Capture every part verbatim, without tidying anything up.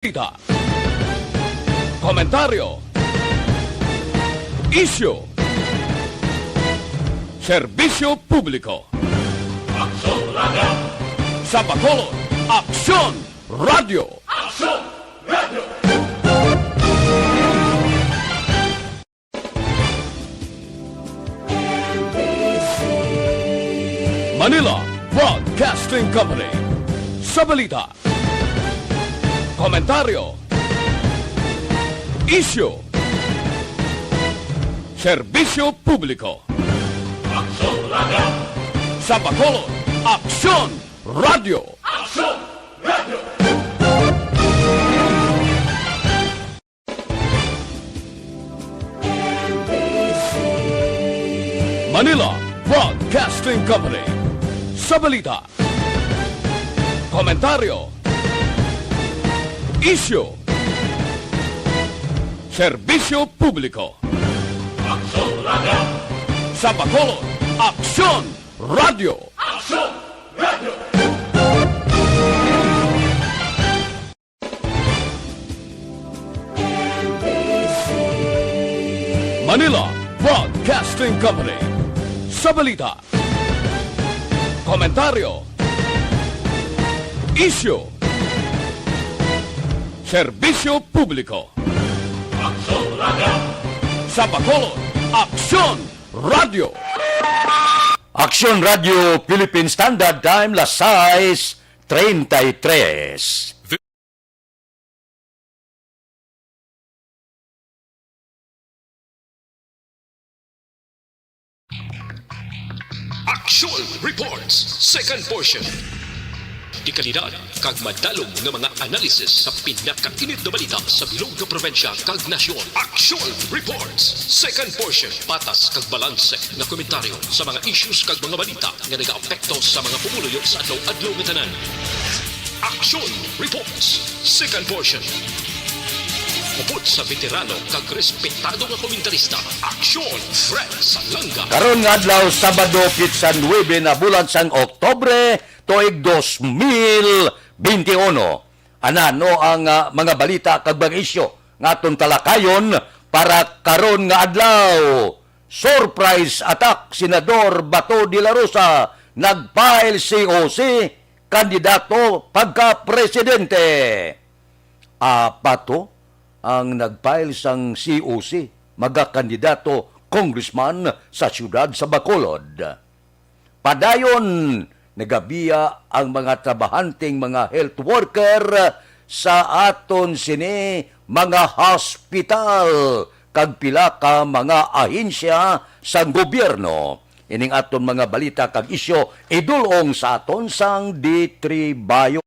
Balita. Komentaryo. Isyu. Serbisyo publiko. Aksyon Radio. Sa Bacolod, Aksyon Radio. Aksyon Radio. Manila Broadcasting Company. Sa balita, komentaryo, isyu, serbisyo publiko. Aksyon Radio. Sa Bacolod, Aksyon Radio. Aksyon Radio. Manila Broadcasting Company. Sa balita, komentaryo, isyu, serbisyo publiko. Aksyon Radio. Sa Bacolod, Aksyon Radio. Aksyon Radio. Manila Broadcasting Company. Sa balita, komentaryo, isyu, serbisyo publiko. Aksyon Radio. Sa Bacolod, Aksyon Radio. Aksyon Radio Philippine Standard Time, las sais treinta y tres. Action Reports, second portion. Dekalidad kag madalom nga mga analysis sa pinakainit nga balita sa bilog nga probinsya kag nasyon. Action Reports, second portion. Patas kag balanse nga komentaryo sa mga issues kag mga balita nga nagaapekto sa mga pumuluyo sa adlaw-adlaw nga tanan. Action Reports, second portion. Upod sa veterano kag respetado nga komentarista, Action Fred Salanga. Karon nga adlaw, Sabado, pitsa nuebe na bulan sang Oktubre, tuig dos mil benti uno. Anano ang, ah, mga balita kag mga isyu nga aton talakayon para karon nga adlaw? Surprise attack, Senador Bato de la Rosa nag-file C O C, kandidato pagka-presidente. Apat to ang nag-file sang C O C, magakandidato congressman sa siyudad sa Bacolod. Padayon, nagabiya ang mga trabahanteng mga health worker sa aton sini mga hospital kag pila ka mga ahensya sang gobyerno. Ining aton mga balita kag isyu idul-ong sa aton sang D three Bio.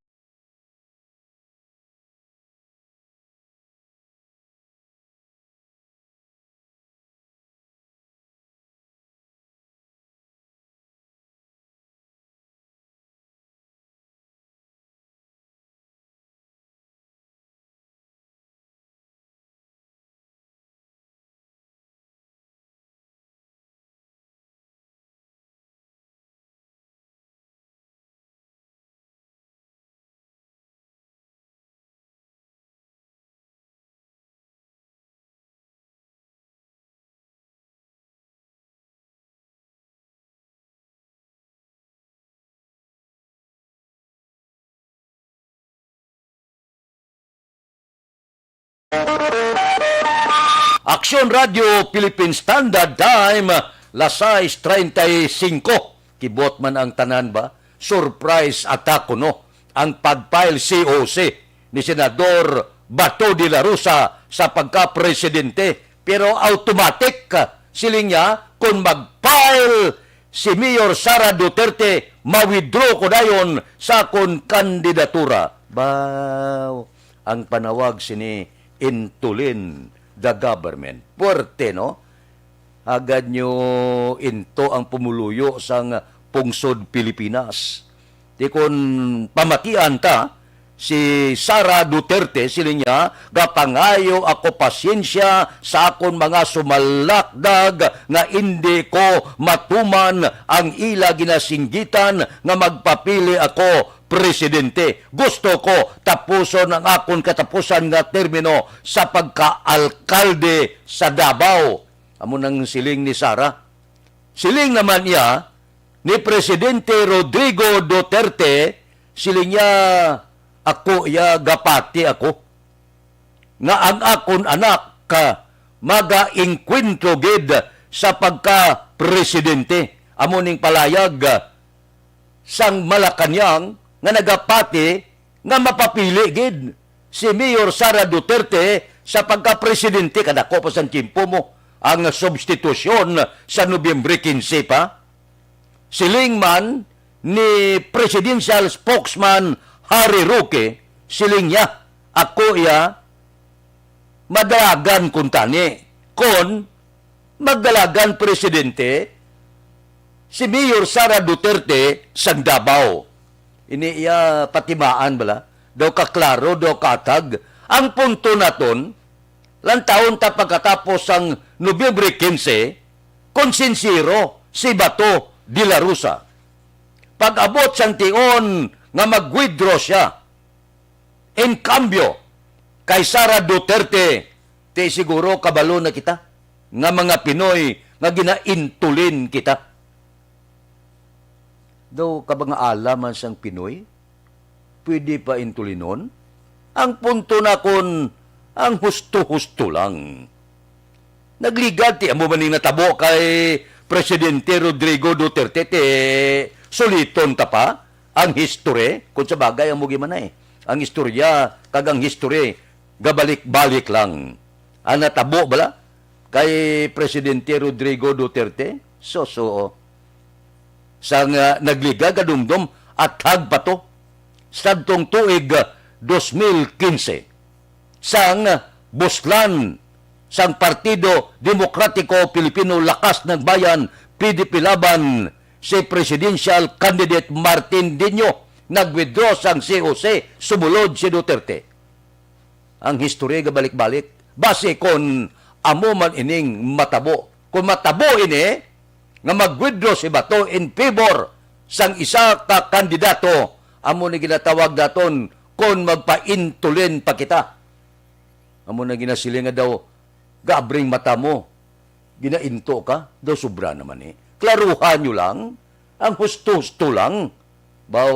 Aksyon Radio Philippine Standard Time, las sais treinta y cinco. Kibot man ang tanan ba? Surprise attack kuno ang pag-file C O C ni Senador Bato de la Rosa sa pagka-presidente. Pero automatic, siling niya, kung mag-file si Mayor Sara Duterte, ma-withdraw ko dayon sa akon kandidatura. Baw, ang panawag sini, intulin the government. Puwerte, no? Agad nyo into ang pumuluyo sang pungsod Pilipinas. Di kon pamatian ta, Si Sara Duterte, siling niya, "Gapangayo ako pasyensya sa akon mga sumalakdag nga indi ko matuman ang ila ginasinggitan nga magpapili ako presidente. Gusto ko tapuson ang akon katapusan nga termino sa pagkaalkalde sa Davao." Amo nang siling ni Sara. Siling naman niya ni Presidente Rodrigo Duterte, siling niya, "Ako iya gapati ako nga ang akon anak ka magaengkwentro gid sa pagka-presidente." Amo ning palayag, ah, sang Malacañang nga nagapati nga mapapili gid si Mayor Sara Duterte sa pagka-presidente, kadako pa sang tiyempo mo ang substitusyon sa Nobyembre quince pa. Siling man ni Presidential Spokesman Harry Roque, siling niya, "Ako iya madalagan kuntani kon magdalagan presidente si Mayor Sara Duterte sang Davao." Ini iya patimaan bala, daw kaklaro, daw katag. Ang punto naton, lantawon ta pagkatapos sang Nobyembre quince, kon sinsero si Bato de la Rosa. Pag-abot sang tion nga mag-withdraw siya, in cambio kay Sara Duterte, ti siguro kabalo na kita nga mga Pinoy nga ginaintulin kita. Daw ka ba nga ala man sang Pinoy? Pwede pa intulinon? Ang punto nakon, ang husto-husto lang. Nagligad ti amo man ning natabo kay Presidente Rodrigo Duterte, ti suliton ta pa ang history, kung sa bagay amo gid man ay. Ang istorya kag ang history gabalik-balik lang. Ang natabo bala kay Presidente Rodrigo Duterte, so, so, sang, ah, nagligad, kadumdom, athag pa to, sadtong tuig, ah, dos mil quince, sang, ah, buslan sang Partido Demokratiko Pilipino, Lakas ng Bayan, P D P Laban, si presidential candidate Martin Dino nag-withdraw sang C O C, sumulod si Duterte. Ang history gabalik-balik. Basi kon amo man ining matabo. Kon matabo ini, nga mag-withdraw si Bato in favor sang isa ka kandidato, amo ni ginatawag naton kon magpaintulin pa kita. Amo na ginasiling nga daw, gaabring mata mo, ginainto ka, daw sobra naman eh. Klaruhan nyo lang, ang husto-husto lang. Baw,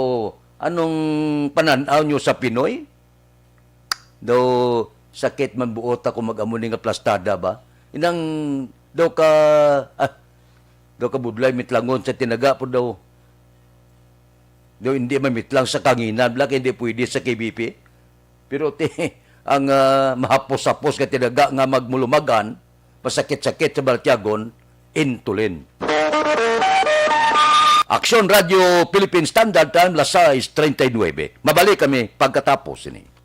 anong panan-aw nyo sa Pinoy? Daw sakit man buot ako mag-amo ni nga plastada ba? Inang daw ka, ah, daw ka budlay mitlangon sa tinaga po daw. Daw hindi mamitlang sa kanginan, bla, kay hindi pwede sa K B P. Pero ti, ang, ah, mahapos-hapos nga tinaga nga magmulumagan, masakit-sakit sa balatiagon, intulin. Aksyon Radio Philippine Standard Time, las sais treinta y nueve. Mabalik kami pagkatapos ini.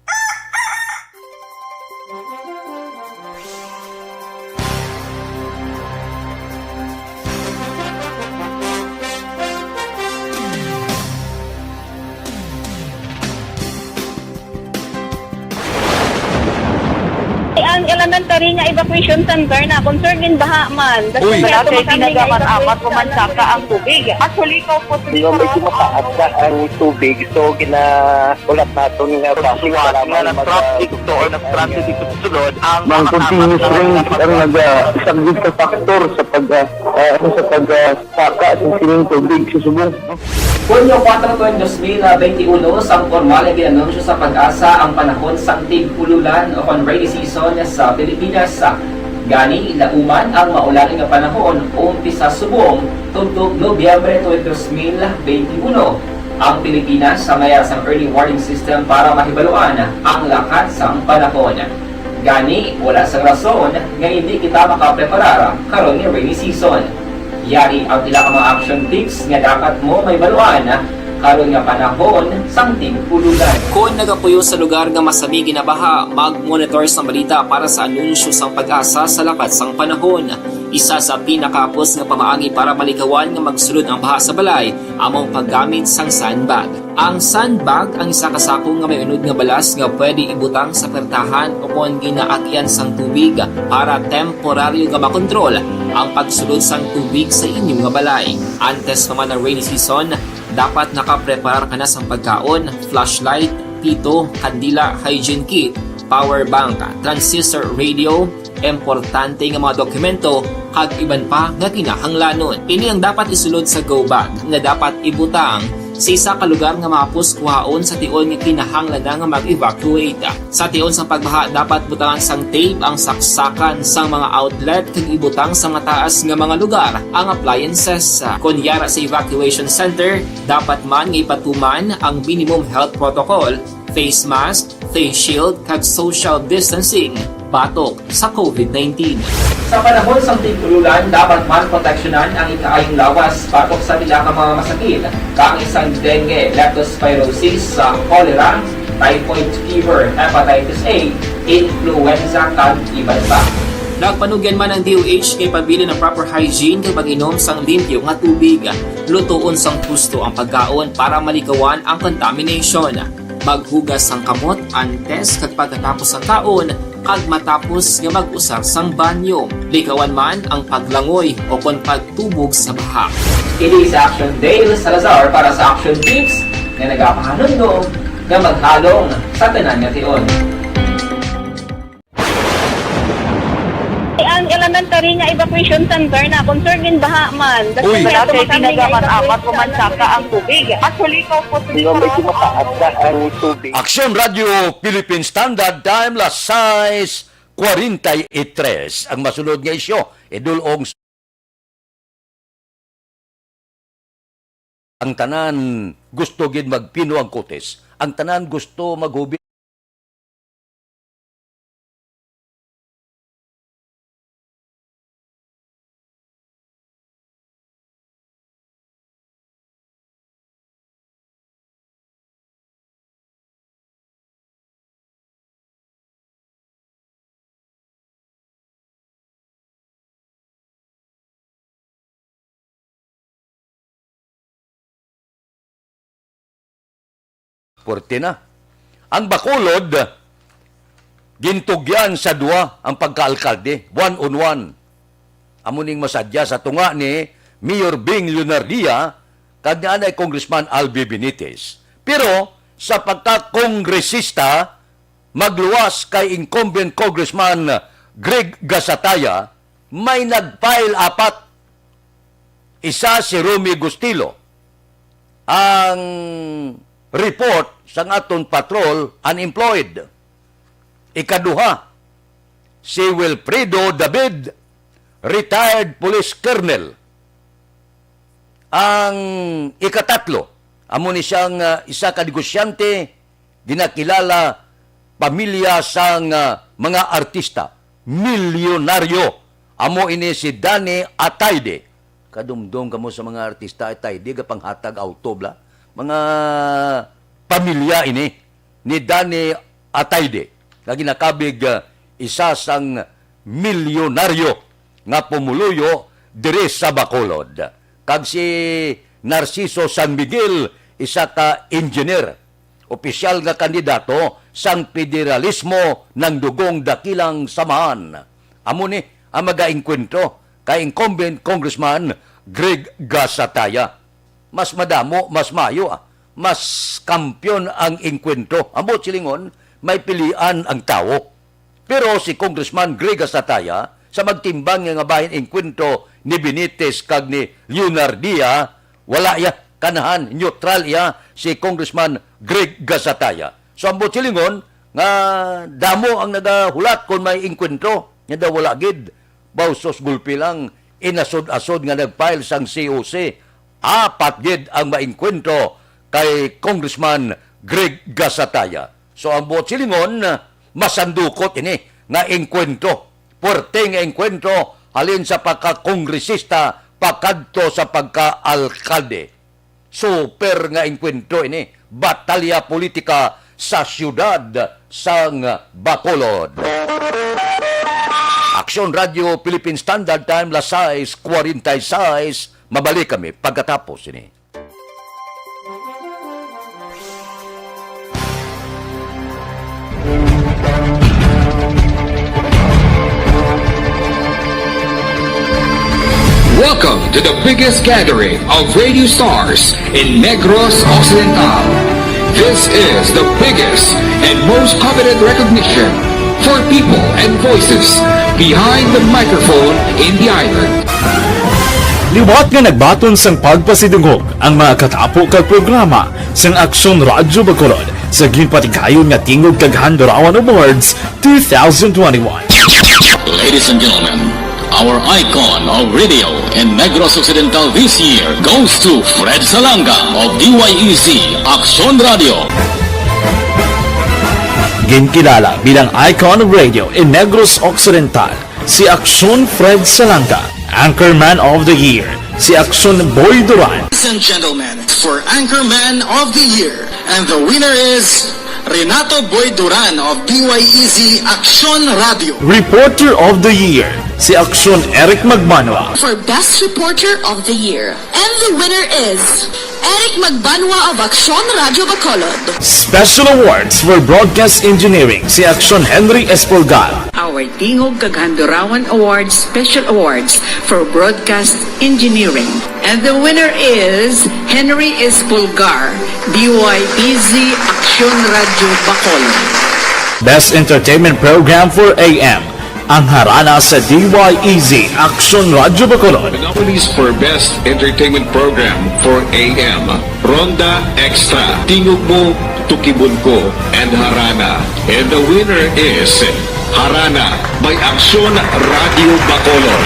Ang elementary nga evacuation center na concern din baha man. Uy. Wala kay tinaga man amat ko man saka ang tubig. Actually, ko po. Nga medyo mataas na ang tubig, so ginaulat naton nga basi nga nag-traffic to or nag-transit dito sa sulod ang mga continuous rain ang naga-, isa gid ka factor sa pag, ah, ah, ano, sa pag, ah, saka sa sining tubig sa subong. Hunyo kuwatro tuig dos mil benti uno, sang pormal nga gin-anunsyo sa PAGASA ang panahon sang tig-ululan o kon rainy season sa Pilipinas. Gani, lauman ang maulan nga panahon umpisa subong tubtob Nobyembre tuig dos mil benti uno. Ang Pilipinas sa mayar sang early warning system para mahibaluan ang lakat sang panahon. Gani, wala sang rason nga indi kita makapreparar karon nga rainy season. Yari ang pila ka mga action tips nga dapat mo mahibaluan karon nga panahon sang tig-ululan. Kon nagapuyo sa lugar nga masami ginabaha, mag-monitor sang balita para sa anunsyo sang PAGASA sa lakat sang panahon. Isa sa pinakahapos nga pamaagi para malikawan nga magsulod ang baha sa balay amo ang paggamit sang sandbag. Ang sandbag ang isa ka sako nga may unod nga balas nga pwede ibutang sa pertahan o kon ginaagyan sang tubig para temporaryo nga makontrol ang pagsulod sang tubig sa inyo nga balay. Antes pa man ang rainy season, dapat nakapreparar ka na sang pagkaon, flashlight, pito, kandila, hygiene kit, power bank, transistor radio, importante nga mga dokumento, kag iban pa nga kinahanglanon. Ini ang dapat isulod sa go bag nga dapat ibutang sa isa ka lugar nga mahapos kuhaon sa tion nga kinahanglan na nga mag-evacuate. Sa tion sa pagbaha, dapat butangan sang tape ang saksakan sang mga outlet kag ibutang sa mataas nga mga lugar ang appliances. Kon yara sa evacuation center, dapat man nga ipatuman ang minimum health protocol, face mask, face shield, kag social distancing batok sa covid nineteen. Sa panahon sang tig-ululan, dapat man proteksyonan ang ikaayong lawas batok sa pila ka mga masakit, kaangay sang dengue, leptospirosis, sa cholera, typhoid fever, hepatitis A, influenza, kag iban pa. Nagpanugyan man ang D O H kay pabilin ang proper hygiene kag pag-inom sang limpyo nga tubig. Lutoon sang husto ang pagkaon para malikawan ang contamination. Maghugas sang kamot antes kag pagkatapos sang kaon kag matapos nga mag-usar sang banyo. Likawan man ang paglangoy o kon pagtubog sa baha. Kini si Action Dale Salazar para sa Action Tips nga nagapahanumdom nga maghalong sa tanan nga tion. Ang elementary nga evacuation center na concern gin baha man. Uy. Wala kay tinaga man apat o man saka ang tubig. Actually, ikaw po, Nga medyo mataas na ang tubig. Aksyon Radio Philippine Standard Time, las sais cuarenta y tres. Ang masunod nga isyu, idulong. Ang tanan gusto gid magpino ang kutis. Ang tanan gusto maghubi. Puwerte na. Ang Bacolod, gintugyan sa duha ang pagkaalkalde, one on one. Amo ning masadya sa tunga ni Mayor Bing Leonardia kag ni anay Congressman Albi Benitez. Pero sa pagkakongresista, magluwas kay incumbent Congressman Greg Gasataya, may nag-file apat. Isa si Romy Gustilo, ang report sang aton patrol, unemployed. Ikaduha, si Wilfredo David, retired police colonel. Ang ikatatlo, amo ni siyang, ah, isa ka negosyante, ginakilala, pamilya sang, ah, mga artista, milyonaryo. Amo ini si Danny Ataide. Kadumdom kamo sa mga artista, Ataide, gapanghatag auto bala. Mga pamilya ini ni Danny Ataide, nga ginakabig, ah, isa sang milyonaryo nga pumuluyo diri sa Bacolod. Kag si Narciso San Miguel, isa ka engineer, opisyal nga kandidato sang federalismo, nang dugong dakilang samahan. Amo ni ang magaengkwentro kay incumbent Congressman Greg Gasataya. Mas madamo, mas mayo, ah. Mas kampiyon ang engkwentro. Ang buot silingon, may pilian ang tawo. Pero si Congressman Greg Gasataya, sa magtimbang nga bahin engkwentro ni Benitez kag ni Leonardia, wala iya kanahan, neutral iya si Congressman Greg Gasataya. So, ang buot silingon, nga damo ang nagahulat kung may engkwentro, nga daw wala gid. Bawsos gulpi lang, inasod-asod nga nag-file sang C O C. Apat gid ang maengkwentro kay Congressman Greg Gasataya. So, ang buot silingon, masandukot ini nga engkwentro. Puwerte nga engkwentro halin sa pagkakongresista pakadto sa pagkaalkalde. Super nga engkwentro ini, batalya politika sa siyudad sang Bacolod. Aksyon Radio Philippine Standard Time, las sais cuarenta y seis. Mabalik kami pagkatapos ini. Welcome to the biggest gathering of radio stars in Negros Occidental. This is the biggest and most coveted recognition for people and voices behind the microphone in the island. Liwat nga nagbaton sang pagpasidungog ang mga katapo kag programa sang Aksyon Radyo Bacolod sa ginpatigayon nga Tingog kag Handurawan Awards two thousand twenty-one. Ladies and gentlemen, our icon of radio in Negros Occidental this year goes to Fred Salanga of D Y E Z Aksyon Radio. Ginkilala bilang icon of radio in Negros Occidental si Aksyon Fred Salanga, Anchorman of the Year si Aksyon Boy Duran. Ladies and gentlemen, for Anchorman of the Year, and the winner is Renato Boy Duran of D Y E Z Aksyon Radio. Reporter of the Year si Aksyon Eric Magbanwa. For Best Reporter of the Year, and the winner is Eric Magbanwa of Aksyon Radyo Bacolod. Special Awards for Broadcast Engineering si Aksyon Henry Espolgar. Our Tingog kag Handurawan Awards Special Awards for Broadcast Engineering. And the winner is Henry Espolgar, D Y E Z Aksyon Radyo Bacolod. Best Entertainment Program for A M, ang harana sa D Y E Z Aksyon Radyo Bacolod. The nominees for Best Entertainment Program for A M, Ronda Extra, Tingog Mo, Tukibon Ko, and Harana. And the winner is Harana by Aksyon Radio Bacolod.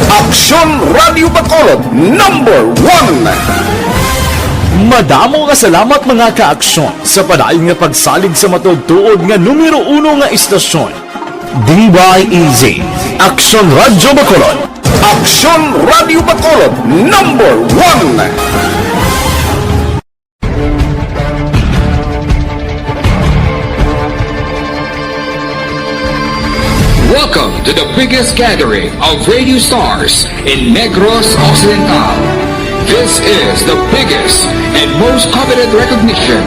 Aksyon Radio Bacolod, number one. Madamo nga salamat, mga ka-aksyon, sa padayon nga pagsalig sa matuod-tuod nga numero uno nga istasyon. D Y E Z, Aksyon Radyo Bacolod. Aksyon Radyo Bacolod, number one. Welcome to the biggest gathering of radio stars in Negros Occidental. This is the biggest and most coveted recognition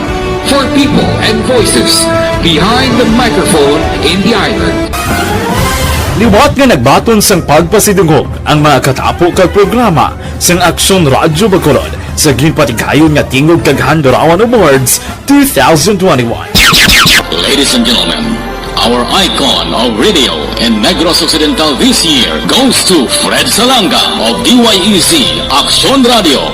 for people and voices behind the microphone in the island. Liwat nga nagbaton sang pagpasidungog ang mga katapo kag programa sang Aksyon Radyo Bacolod sa ginpatigayon nga Tingog kag Handurawan Awards two thousand twenty-one. Ladies and gentlemen, our icon of radio in Negros Occidental this year goes to Fred Salanga of D Y E Z Aksyon Radio.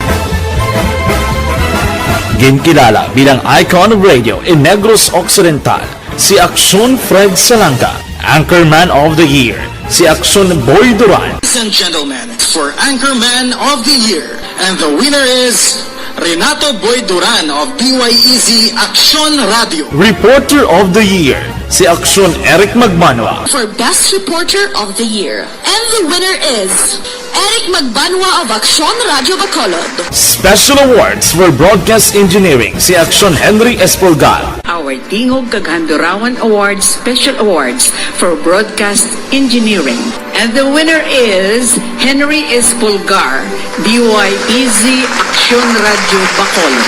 Ginkilala bilang icon of radio in Negros Occidental si Aksyon Fred Salanga, Anchorman of the Year si Aksyon Boy Duran. Ladies and gentlemen, for Anchorman of the Year, and the winner is Renato Boy Duran of D Y E Z Aksyon Radio. Reporter of the Year si Aksyon Eric Magbanwa. For Best Reporter of the Year, and the winner is Eric Magbanwa of Aksyon Radio Bacolod. Special Awards for Broadcast Engineering si Aksyon Henry Espolgar. Our Tingog kag Handurawan Awards Special Awards for Broadcast Engineering. And the winner is Henry Espolgar, D Y E Z Aksyon Radio Bacolod.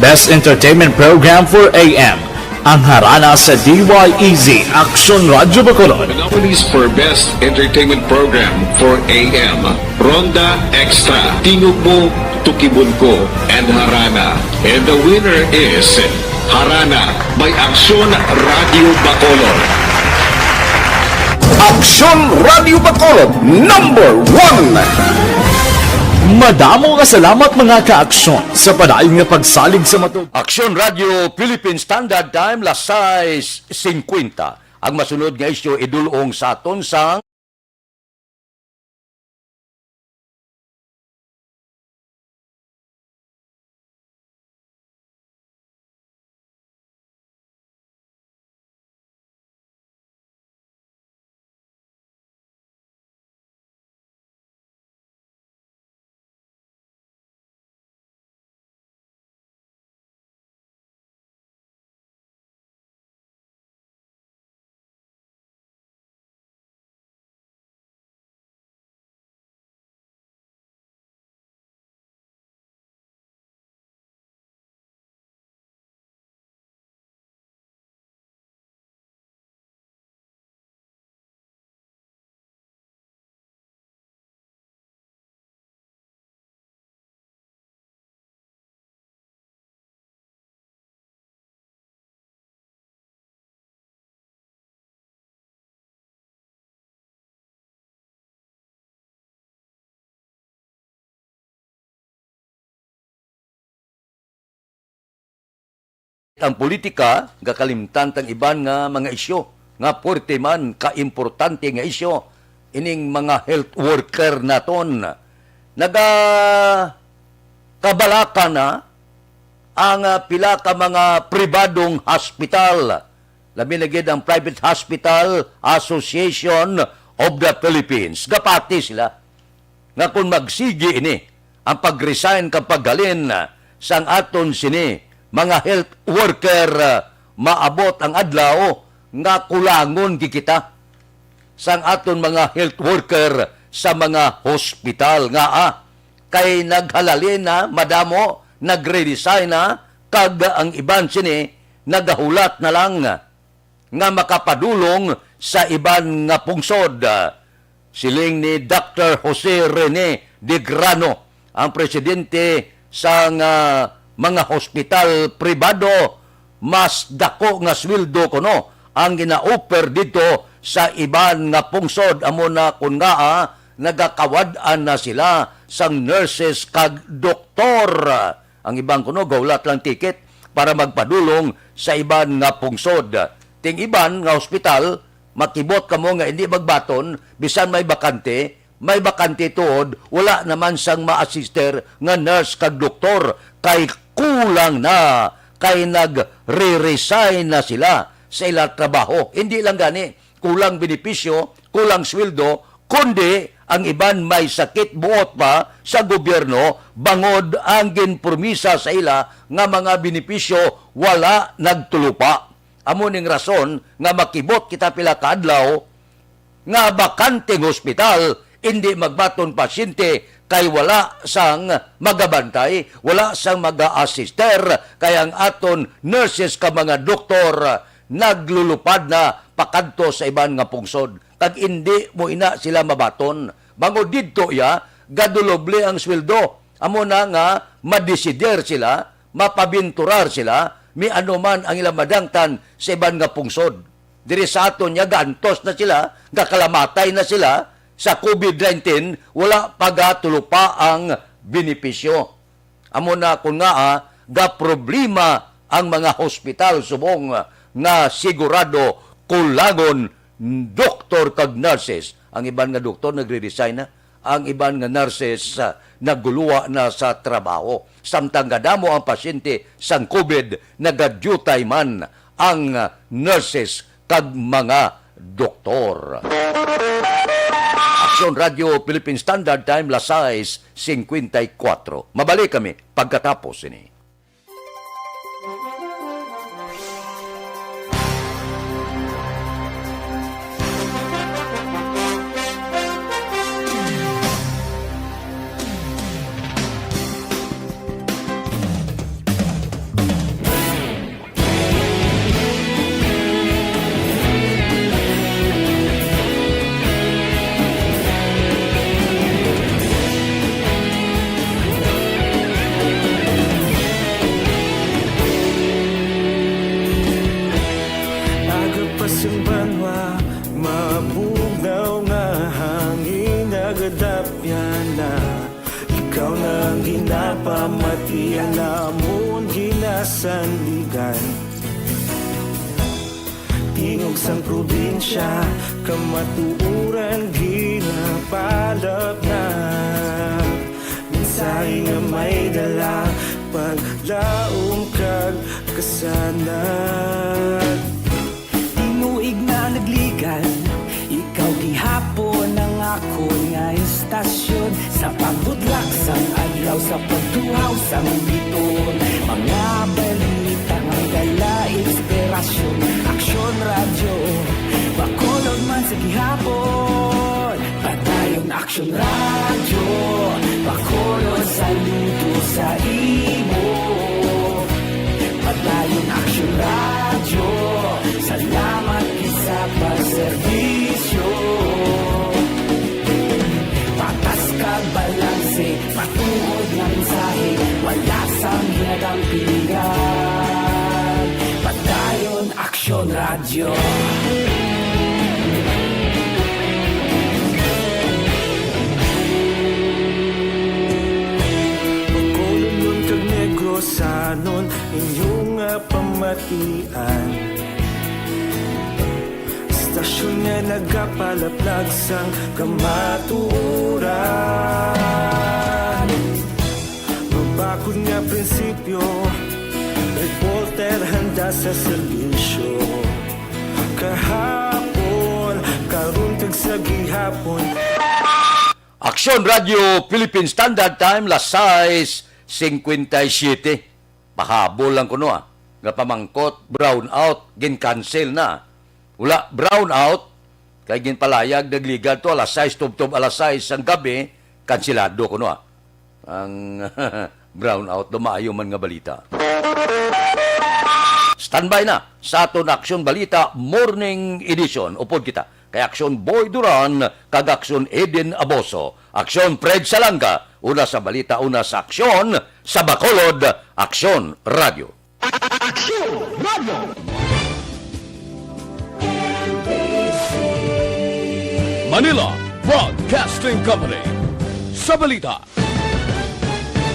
Best Entertainment Program for A M, ang harana sa D Y E Z Aksyon Radyo Bacolod. The nominees for Best Entertainment Program for A M, Ronda Extra, Tingog Mo, Tukibon Ko, and Harana. And the winner is Harana by Aksyon Radio Bacolod. Aksyon Radio Bacolod, number one. Madamo nga salamat, mga ka-aksyon, sa padayon nga pagsalig sa matuod. Aksyon Radio Philippine Standard Time, las sais cincuenta. Ang masunod nga isyu idul-ong sa aton sang ang politika, gakalimtan tang iban nga mga isyu nga puwerte man, kaimportante nga isyu, ining mga health worker naton. Naga kabalaka na ang, ah, pila ka mga pribadong hospital, labi na gid ang Private Hospital Association of the Philippines. Gapati sila nga kon magsigi ini ang pag-resign kag paghalin sang aton sini mga health worker, maabot ang adlaw nga kulangon gid kita sang aton mga health worker sa mga hospital nga, ah, kay naghalalin na, madamo, nagre-resign na, kag ang iban sini nagahulat na lang nga makapadulong sa iban nga pungsod. Siling ni Doctor Jose Rene de Grano, ang presidente sang mga hospital pribado, mas dako nga sweldo kuno ang gina-offer didto sa iban nga pungsod. Amo na kon ngaa nagakawad-an na sila sang nurses kag doktor. Ang iban kuno gahulat lang ticket para magpadulong sa iban nga pungsod. Ting iban nga hospital, makibot kamo nga indi magbaton, bisan may bakante, may bakante tuod, wala naman sang ma-assister nga nurse kag doktor, kay kulang na, kay nagre-resign na sila sa ila trabaho. Hindi lang gani, kulang benepisyo, kulang sweldo, kundi ang iban may sakit buot pa sa gobyerno, bangod ang ginpromisa sa ila nga mga benepisyo wala nagtulupa. Amo ning rason nga makibot kita pila ka adlaw nga bakanteng hospital, indi magbaton pasyente kay wala sang magabantay, wala sang mag-a-assister, kay ang aton nurses ka mga doktor naglulupad na pakadto sa iban nga pungsod, kag indi mo ina sila mabaton. Bangod didto iya, gaduloble ang sweldo. Amo na nga madesider sila, mapabinturar sila, may ano man ang ilang madangtan sa iban nga pungsod. Diri sa aton niya, gaantos na sila, gakalamatay na sila sa covid nineteen, wala pa gatulupa ang benepisyo. Amo na kon ngaa gaproblema ang mga hospital subong nga sigurado kulangon doktor kag nurses. Ang iban nga doktor nagre-resign na, ang iban nga nurses, ah, naguluwa na sa trabaho. Samtang kadamo ang pasyente sang covid, nagadyutay man ang, ah, nurses kag mga doktor. Aksyon Radio Philippine Standard Time, las sais cincuenta y cuatro. Mabalik kami pagkatapos sini. Aga pa sing banwa, mabugnaw nga hangin, nagadapyan na. Ikaw na ang ginapamati, ang amon ginasandigan. Tingog sang probinsya, kamatuoran ginapalapnap. Mensahe nga may dala, paglaom kag kasanag. Tinuig na nagligan, ikaw gihapon ang akon nga istasyon. Sa pagbudlak sang adlaw, sa pagtuhaw sang biton, mga balita nga dala inspirasyon. Aksyon Radyo, Bacolod man sa gihapon. Padayon Aksyon Radyo, Bacolod, saludo sa imo. Padayon Aksyon Radyo, salamat gid sa pagserbisyo. Patas kag balanse, matuod nga mensahe, wala sang hinadampingan. Padayon Aksyon Radyo. Bacolodnon kag Negrosanon, inyo nga pam- Matian. Istasyon nga nagapalaplag sang kamatuoran. Mabakod nga prinsipyo, reporter handa sa serbisyo. Kahapon, karon, kag sa gihapon. Aksyon Radio Philippine Standard Time, las sais cincuenta y siete. Pahabol lang kuno, ah, nga pamangkot, brown out, gin-cancel na. Wala, brown out, kay ginpalayag, nagligad to alas sais, tubtob alas sais sang gabi, kansilado kuno, ah. Ang brown out, do maayo man nga balita. Standby na sa aton Aksyon Balita Morning Edition. Upod kita kay Aksyon Boy Duran kag Aksyon Eden Aboso, Aksyon Fred Salanga, una sa balita, una sa aksyon, sa Bacolod, Aksyon Radio. Aksyon Radio. Manila Broadcasting Company. Sa balita,